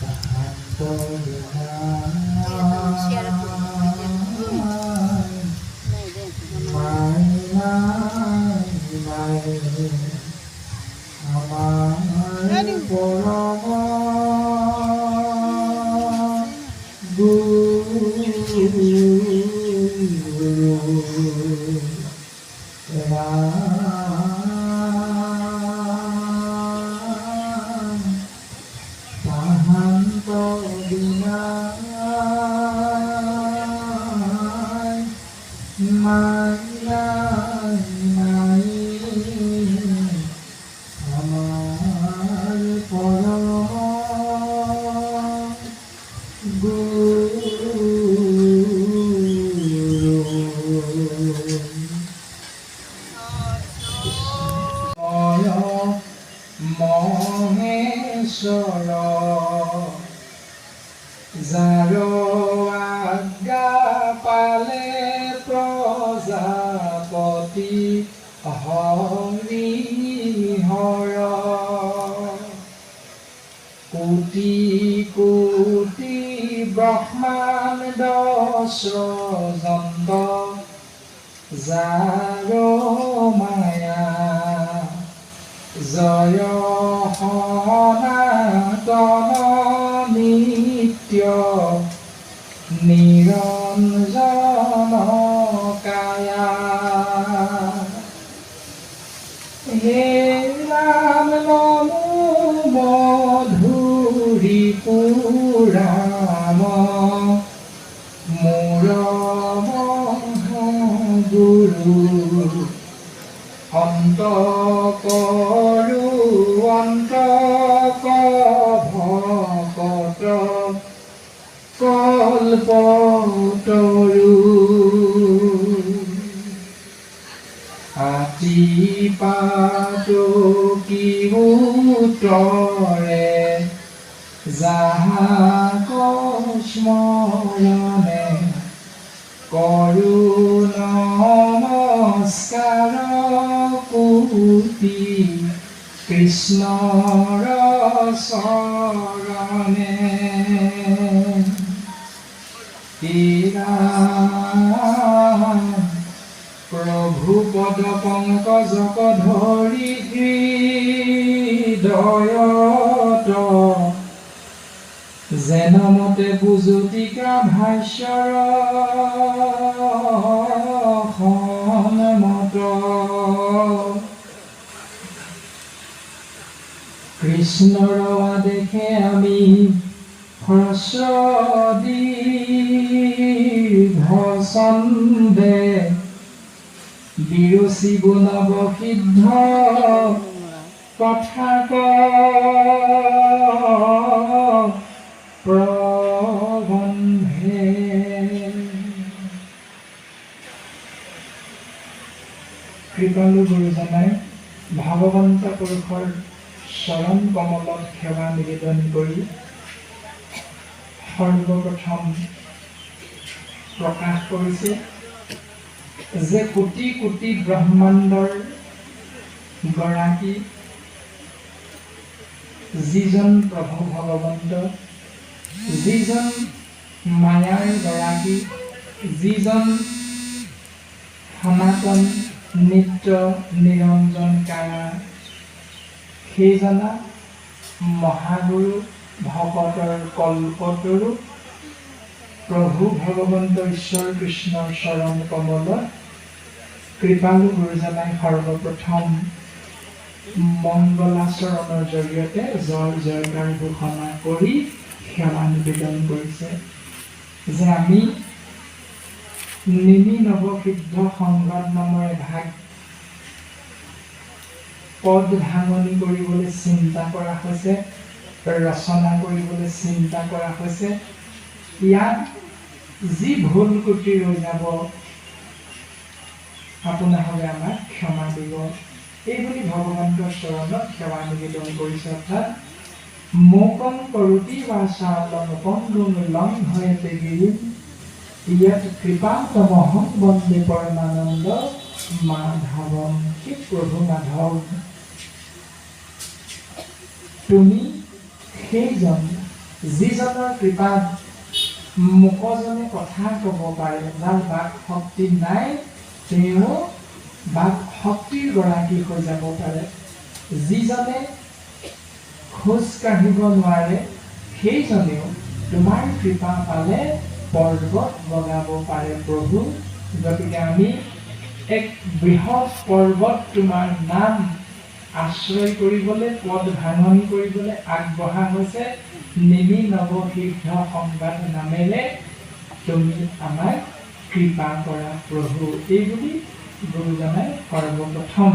তাহান্ত share নাই নাই নাই নাই আমাৰ পৰম গুৰু ৰাম তাহান্ত বিনা নাই নাই নাই আমাৰ পৰম গুৰু। ময় মহেশ্বৰ যাৰ আজ্ঞা পালে প্ৰজাপতি হৰি হৰ, কোটি কোটি ব্ৰহ্মাণ্ড স্ৰজন্ত যাৰ মায়া, জয় সনাতন নিত্য নিৰঞ্জন কায়া। হে ৰাম, নমো মধুৰি পুৰাম মোৰ মহাগুৰু, অন্ত কৰো অন্ত ভকত কল্পতৰু। আতি পাতকি উত্তৰে যাহাক স্মৰণে কৰো নমস্কাৰ কোটি কৃষ্ণৰ চৰণে। হে ৰাম, প্ৰভু পদ পংকজক ধৰি হৃদয়ত যেন মতে বুজো টীকা ভাষ্যৰ সন্মত। কৃষ্ণৰ আদেশে আমি হ্ৰস্ব দীৰ্ঘ ছন্দে বিৰচিব নৱসিদ্ধ কথাক প্ৰবন্ধে। কৃপালু গুৰুজনাই ভগৱন্ত পুৰুষৰ চৰণ কমলত সেৱা নিবেদন কৰি সৰ্বপ্ৰথম প্ৰকাশ কৰিছে যে কোটি কোটি ব্ৰহ্মাণ্ডৰ গৰাকী যিজন প্ৰভু ভগৱন্ত, যিজন মায়াৰ গৰাকী, যিজন সনাতন নিত্য নিৰঞ্জন কায়া, সেইজনা মহাগুৰু ভকতৰ কল্পতৰু প্ৰভু ভগৱন্ত ঈশ্বৰ কৃষ্ণৰ চৰণ কমলত কৃপালু গুৰুজনাই সৰ্বপ্ৰথম মংগলাচৰণৰ জৰিয়তে জয় জয়কাৰ ঘোষণা কৰি সেৱা নিবেদন কৰিছে যে আমি নিমি নৱসিদ্ধ সংবাদ নামৰ এভাগ পদ ভাঙনি কৰিবলৈ চিন্তা কৰা হৈছে, ৰচনা কৰিবলৈ চিন্তা কৰা হৈছে। ইয়াত যি ভুল ক্ৰুটি ৰৈ যাব, আপোনাসৱে আমাক ক্ষমা দিব, এই বুলি ভগৱন্তৰ চৰণত সেৱা নিবেদন কৰিছে। অৰ্থাৎ মূকং কৰোতি বাচালং পংগুং লংঘয়তে গিৰিম য়ৎ কৃপাতমহং বন্দে পৰমানন্দ মাধৱম। সেই প্ৰভু মাধৱ। তুমি সেইজন যিজনৰ কৃপাত মুকজনে কথা ক'ব পাৰে, যাৰ বাক শক্তি নাই তেওঁ বাক শক্তিৰ গৰাকী হৈ যাব পাৰে, যিজনে খোজ কাঢ়িব নোৱাৰে সেইজনেও তোমাৰ কৃপা পালে পৰ্বত বগাব পাৰে প্ৰভু। গতিকে আমি এক বৃহৎ পৰ্বত তোমাৰ নাম আশ্ৰয় কৰিবলৈ, পদ ভাঙনি কৰিবলৈ আগবঢ়া হৈছে। নিমি নৱসিদ্ধ সংবাদ নামেৰে তুমি আমাক কৃপা কৰা প্ৰভু। এই বুলি গুৰুজনাই সৰ্বপ্ৰথম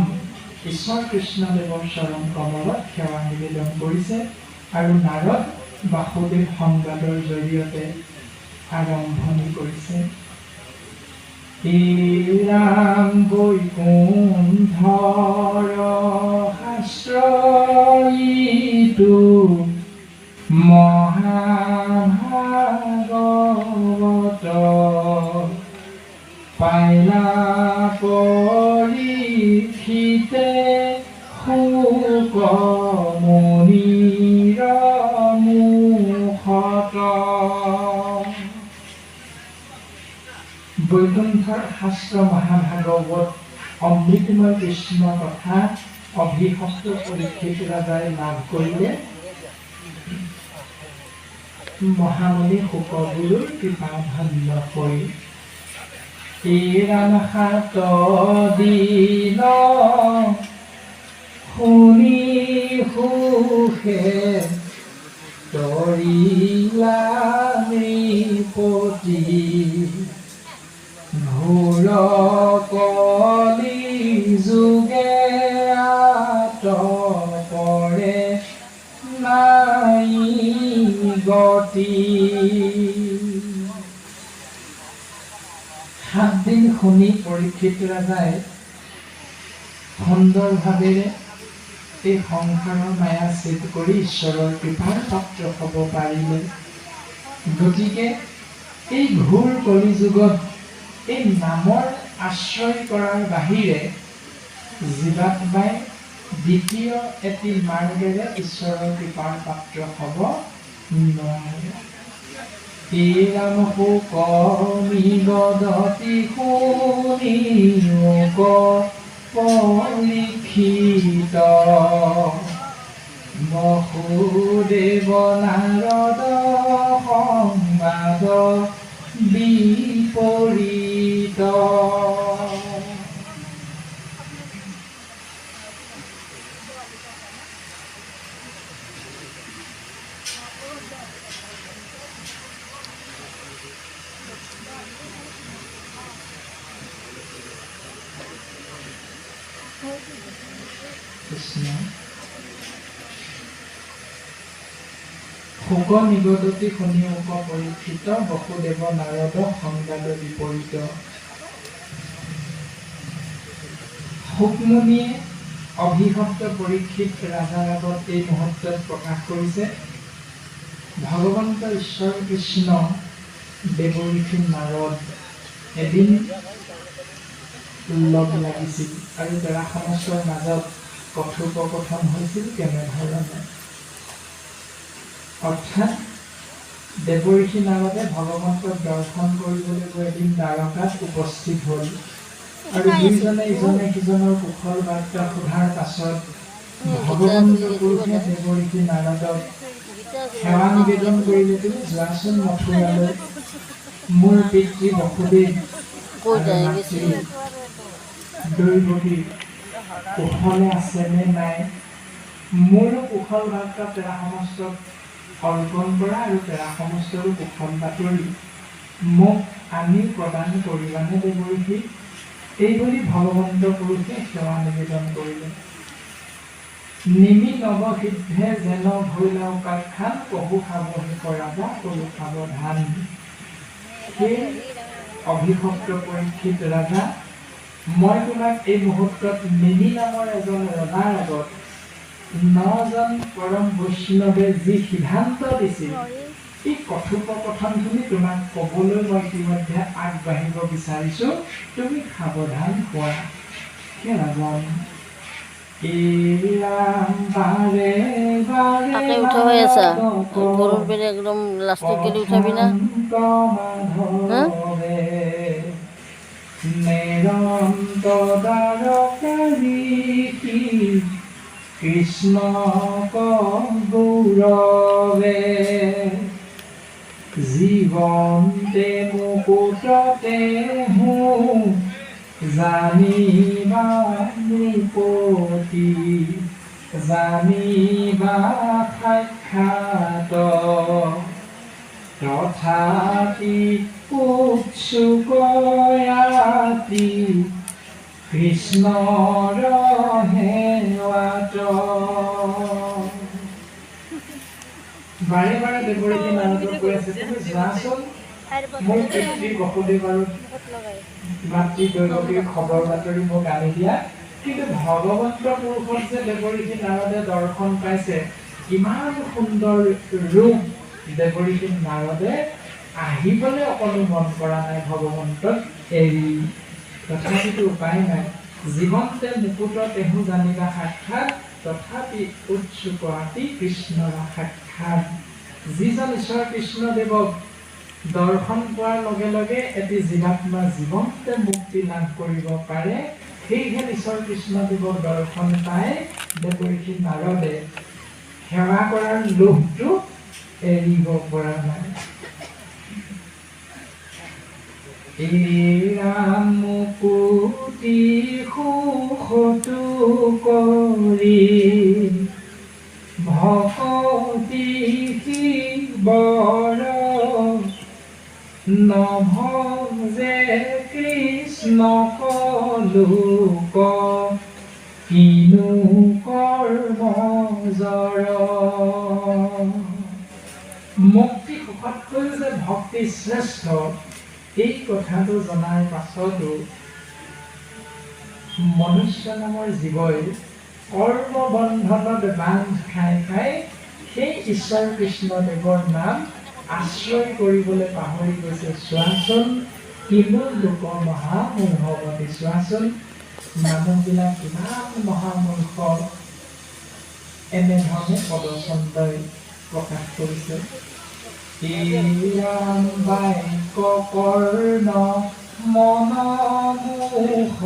ঈশ্বৰ কৃষ্ণদেৱৰ চৰণ কমলত সেৱা নিবেদন কৰিছে আৰু নাৰদ বাসুদেৱ সংবাদৰ জৰিয়তে আৰম্ভণি কৰিছে। ৰাম বৈকুণ্ঠৰ শাস্ত্ৰ ইটো মহাভাগৱত পাইলা পৰীক্ষিতে শুক মুনিৰ মুখত। বৈকুণ্ঠৰ শাস্ত্ৰ মহাভাগৱত অমৃতময় কৃষ্ণ কথা অভিশপ্ত পৰীক্ষিত ৰাজাই লাভ কৰিলে মহামুনি শুকগুৰুৰ কৃপা ধন্য হৈ। এই ৰাম সাত দিন শুনি সুখে তৰিলা নৃপতি, ঘোৰ কলি যুগে আতপৰে নাই গতি। 7 দিন শুনি পৰীক্ষিত ৰাজাই সুন্দৰভাৱেৰে এই সংসাৰৰ মায়া ছেদ কৰি ঈশ্বৰৰ কৃপাৰ পাত্ৰ হ'ব পাৰিলে। গতিকে এই ঘোৰ কলিযুগত এই নামৰ আশ্ৰয় কৰাৰ বাহিৰে জীৱাত্মাই দ্বিতীয় এটি মাৰ্গেৰে ঈশ্বৰৰ কৃপাৰ পাত্ৰ হ'ব নোৱাৰে। এই ৰাম শুক নিগদতি শুনি পৰীক্ষিত, বসুদেৱ নাৰদ সংবাদ বিপৰীত। কৃষ্ণ। শুক নিগদতি শুনি উক পৰীক্ষিত, বসুদেৱ নাৰদ সংবাদ বিপৰীত। শুকমুনিয়ে অভিশপ্ত পৰীক্ষিত ৰাজাৰ আগত এই মুহূৰ্তত প্ৰকাশ কৰিছে, ভগৱন্ত ঈশ্বৰ কৃষ্ণ দেৱঋষি নাৰদ এদিন লগ লাগিছিল আৰু তেৰা সমস্তৰ মাজত কথোপকথন হৈছিল কেনেধৰণে। অৰ্থাৎ দেৱঋষি নাৰদে ভগৱন্তক দৰ্শন কৰিবলৈ গৈ এদিন দ্বাৰকাত উপস্থিত হ'ল আৰু দুইজনে ইজনে সিজনৰ কুশল বাৰ্তা সোধাৰ পাছত ভগৱন্ত পুৰুষে দেৱঋষি নাৰদক সেৱা নিবেদন কৰিলে, তুমি যোৱাচোন মথুৰালৈ, মোৰ পিতৃ বসুদেৱ আৰু মাতৃ দৈৱকী কুশলে আছে নে নাই, মোৰো কুশল বাৰ্তা তেৰা সমস্তক অৰ্পণ কৰা আৰু তেৰা সমস্তৰো কুশল বাতৰি মোক আনি প্ৰদান কৰিবানে দেৱঋষি? এই বুলি ভগৱন্ত পুৰুষে সেৱা নিবেদন কৰিলে। নিমি নৱসিদ্ধে যেন ভৈলা উপাখ্যান, কহু সাৱধান ৰাজা কৰো সাৱধান। সেই অভিশপ্ত পৰীক্ষিত ৰাজা, মই তোমাক এই মুহূৰ্তত নিমি নামৰ এজন ৰজাৰ আগত নজন পৰম বৈষ্ণৱে যি সিদ্ধান্ত দিছিল, এই কথোপকথনখিনি তোমাক ক'বলৈ মই ইতিমধ্যে আগবাঢ়িব বিচাৰিছো, তুমি সাৱধান হোৱা। হে ৰাজন, এই ৰাম বাৰে বাৰে ব্যৰ্থ হৈ আছা। গৰুৰ পেৰে একদম লাষ্টত গেলি উঠাবি না। হা? মাধৱে নেৰন্ত দ্বাৰকাৰী কৃষ্ণ গৌৰৱে। জীৱন্তে মুকুটতে হো জানিবা নৃপতি, জানিবা সাক্ষাৎ, তথাপি উৎসুকয়াতি কৃষ্ণৰ সেৱাত। বাৰে বাৰে দেৱঋষি নাৰদক কৈ আছে, তুমি যোৱাচোন, মোৰ পিতৃ বসুদেৱ আৰু মাতৃ দৈৱকীৰ খবৰ বাতৰি মোক আনি দিয়া। কিন্তু ভগৱন্ত পুৰুষত যে দেৱঋষি নাৰদে দৰ্শন পাইছে, ইমান সুন্দৰ ৰূপ, দেৱঋষি নাৰদে আহিবলৈ অকণো মন কৰা নাই ভগৱন্তক এৰি। তথাপিতো উপায় নাই। জীৱন্তে মুকুট তেহো জানিবা সাক্ষাৎ, তথাপি উৎসুক আতি কৃষ্ণৰ সাক্ষাৎ। যিজন ঈশ্বৰ কৃষ্ণদেৱক দৰ্শন পোৱাৰ লগে লগে এটি জীৱাত্মা জীৱন্তে মুক্তি লাভ কৰিব পাৰে, সেইহে ঈশ্বৰ কৃষ্ণদেৱক দৰ্শন পাই দেৱঋষি নাৰদে সেৱা কৰাৰ লোভটো এৰিব পৰা নাই। এই ৰাম মুকুতি সুখটো কৰি ভকতি শিৱৰ নভজে কৃষ্ণ লোক কিনো কৰ্ম জৰ। মুক্তি সুখতকৈ যে ভক্তি শ্ৰেষ্ঠ, এই কথাটো জনাৰ পাছতো মনুষ্য নামৰ জীৱই কৰ্ম বন্ধনত বান্ধ খাই খাই সেই ঈশ্বৰ কৃষ্ণদেৱৰ নাম আশ্ৰয় কৰিবলৈ পাহৰি গৈছে। চোৱাচোন, কিনো লোক মহামূৰ্খমতি। চোৱাচোন, মানুহবিলাক কিমান মহামূৰ্খ, এনেধৰণে পদচন্দ্ৰই প্ৰকাশ কৰিছে। ৰাম বাক্য কৰ্ণ মন মুখ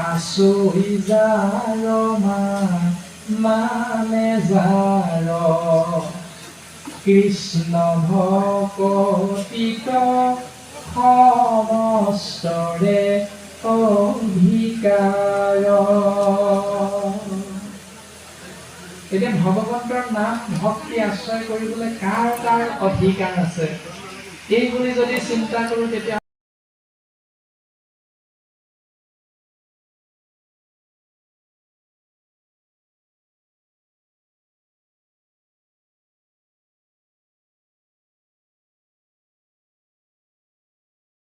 আছৈ যাৰ মানে যাৰ, কৃষ্ণ ভকতিত সমস্তৰে অধিকাৰ। এতিয়া ভগৱন্তৰ নাম ভক্তি আশ্ৰয় কৰিবলৈ কাৰ কাৰ অধিকাৰ আছে, এই বুলি যদি চিন্তা কৰোঁ, তেতিয়া